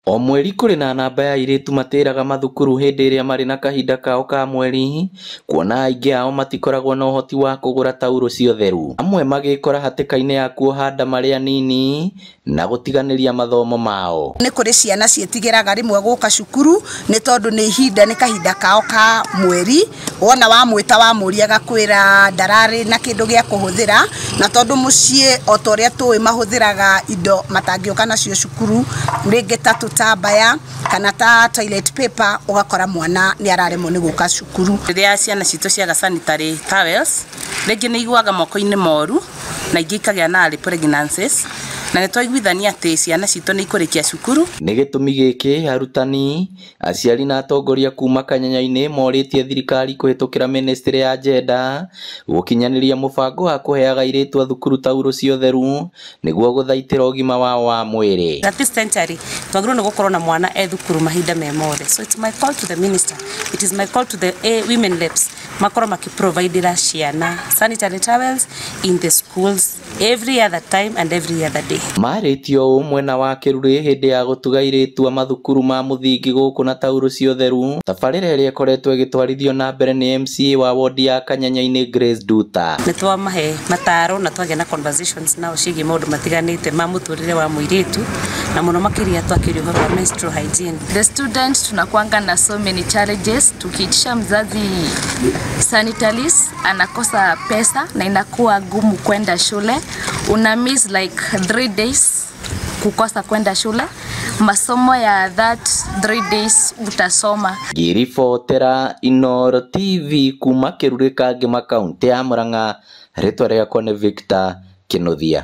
O mweri kũrĩ na namba ya airĩtu matĩraga mathukuru hĩndĩ ĩrĩa marĩ na kahinda kao ka mweri, kuona aingĩ ao matikoragwo na ũhoti wa kũgũra taurũ cia ũtheru. Amwe magĩkora hatĩka-inĩ ya kuoha nda marĩ anini na gũtiganĩria mathomo mao. Nĩ kũrĩ ciana ciĩtigĩraga rĩmwe gũka cukuru nĩ tondũ nĩ ihinda nĩ kahinda kao ka mweri, wona wamwĩta wamũria agakwĩra ndararĩ na kĩndũ gĩa kũhũthĩra, na tondũ mũciĩ o ta ũrĩa tũĩ mahũthĩraga indo matangĩũka nacio cukuru, rĩngĩ ta tũtambaya kana ta toilet paper, ũgakora mwana nĩ araremwo nĩ gũka cukuru. Rĩrĩa ciana citũ ciaga sanitary towels, rĩngĩ nĩ iguaga moko-inĩ moru na ingĩ ikagĩa na early pregnancies, na nĩ twaiguithania atĩ ciana citũ nĩ ikũrĩkia cukuru. Nĩ gĩtũmi gĩkĩ arutani, aciari na atongoria kuma Kanyanya-inĩ morĩtie thirikari kũhĩtũkĩra ministry ya gender gũkinyanĩria mũbango wa kũheaga airĩtu a thukuru taurũ cia ũtheru nĩguo gũthaitĩra ũgima wao wa mwĩrĩ. At this century twagĩrĩirwo nĩ gũkorwo na mwana e thukuru mahinda me mothe. So it's my call to the minister, it is my call to the women reps makorwo makiprovidera ciana sanitary towels in the schools every other time and every other day. Marĩtio ũũ mwena wa Kĩrurĩ hĩndĩ ya gũtuga airĩtu a mathukuru ma mũthingi gũkũ na taurũ cia ũtheru, tabarĩra ĩrĩa ĩkoretwo ĩgĩtwarithio na mbere nĩ MCA wa wodi ya Kanyanya-inĩ Grace Nduta. Nĩ twamahe mataro na twagĩa na conversations nao ciĩgiĩ maũndũ matiganĩte ma mũtũrĩre wa mũirĩtu, na mũno makĩria twakĩria ũhoro wa menstrual hygiene. The students tunakuanga na so many challenges. Tukiitisha mzazi sanitaries anakosa pesa na inakuwa gumu kwenda shule. Una miss like 3 days kukosa kwenda shule. Masomo ya that 3 days utasoma. Ngĩribotera Inooro TV kuma Kĩrurĩ Kangema kaunti ya Murang'a, rĩtwa rĩakwa nĩ Victor Kĩnuthia.